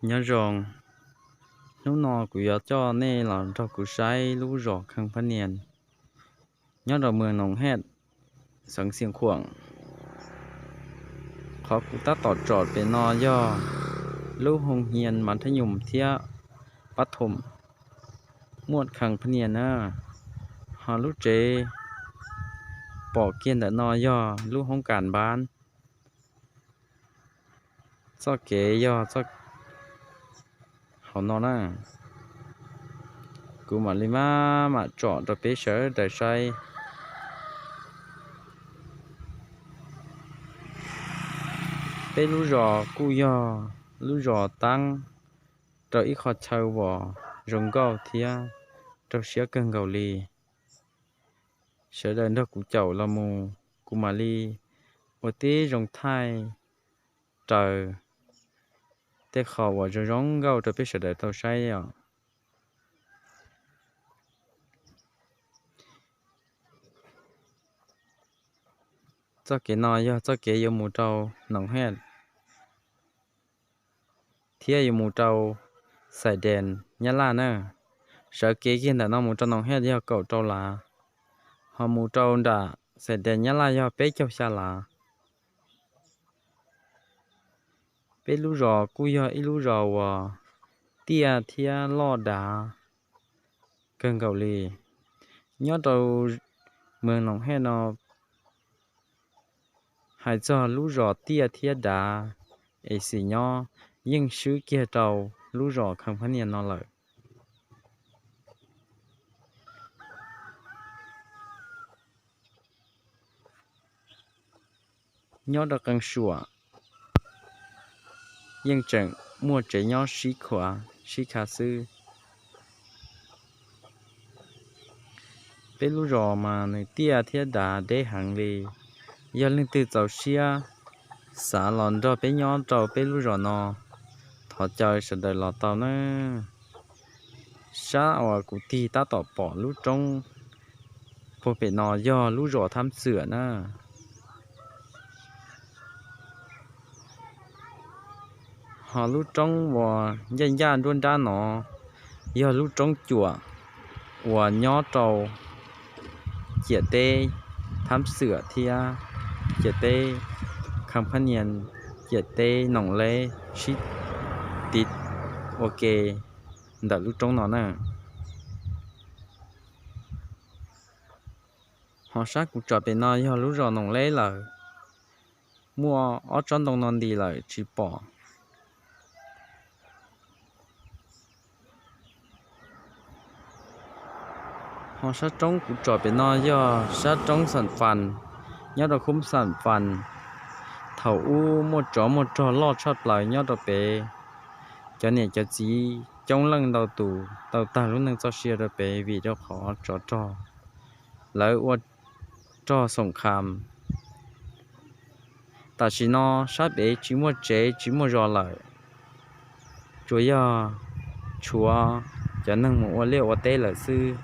Nyob zoo, hnub no kuv yuav coj nej los nrog kuv saib lub zos Khee Phab Nias nyob rau moos Noom Hej, xeev Xiav Khuam. Qhov kuv tab tom tsom pem no yog lub hoo hias mas thab nyum thiab pab thum muaj Khee Phab Nias na. Ho lub tsev pom kiag ntawm no yog lub hoob kas npab. Txoj kev yog hauv no na. Kuv mam li maj mam tsom rau peb sawv daws saib. Peb lub zos kuj yog lub zos taab rau ib qho chaw uas zoo nkauj thiab raug siab kawg nkaus li. Sawv daws nrog kuv caum los mus, kuv mam li ua tib zoo thaij raws tej qho uas zoo zoo nkauj rau peb sawv daws tau saib os. Txoj kev no yog txoj kev yuav mus rau Noom Hej thiab yuav mus rau Xais Des Nyab Laj na. Sawv kev kiag ntawm no mus rau Noom Hej yog kaum rau lav, ho mus rau nram Xais Des Nyab Laj yog peb caug xya lav. Peb lub zos kuj yog ib lub zos uas tiaj thiab loj dav kawg nkaus li. Nyob rau moos Noom Hej no, hais txog lub zos tiaj thiab dav es xim nyob yeej swb kiag rau lub zos Khee Phab Nias no lawm. Nyob rau qee suam yeej tseem muaj tsev nyob sib khuav sib kha xwb. Peb lub zos mas nws tiaj thiab dav deb heev li. Yog leej twg txaus siab xav los nrog peb nyob rau peb lub zos no, thov caw sawv daws los tau nawb. Sab uas kuv tig tab tom pom lub roob puag pem no yog lub zos Thab Xwm na. Ho lub roob uas ncaj ncaj nruab nrab no yog lub roob cuam uas nyob rau ciam teb Thab Xwm thiab ciam teb Khee Phab Nias, ciam teb Noom Leb sib tiv ua ke ntawm lub roob no na. Ho sab kuv tsom pem no yog lub zos Noom Leb lawm, muaj ob tsob ntoo no nti lawm tsis pom. Ho sab roob kuv tsom pem no yog sab roob Xam Fas, nyob rau khub Xam Fas. Thaum ub muaj tsov muaj rog loj tshaj plaws nyob rau pem, cov niam cov txiv coob leej ntau tus tau tag lub neej txoj sia rau pem vim rau qhov tsov rog, lawv ua rog xoom kham. Tam sim no sab pem tsis muaj tsev tsis muaj zos lawm, tsuas yog tshuav cov neeg mus ua liaj ua teb lawm xwb.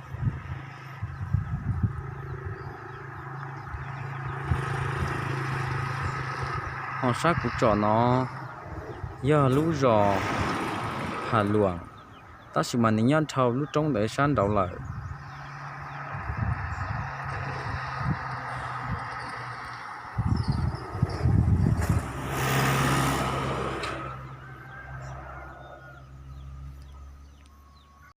Ho sab kuv tsom no yog lub zos Phas Luam, tab sis mas nws nyob dhau lub roob ntawd sab nraud lawm.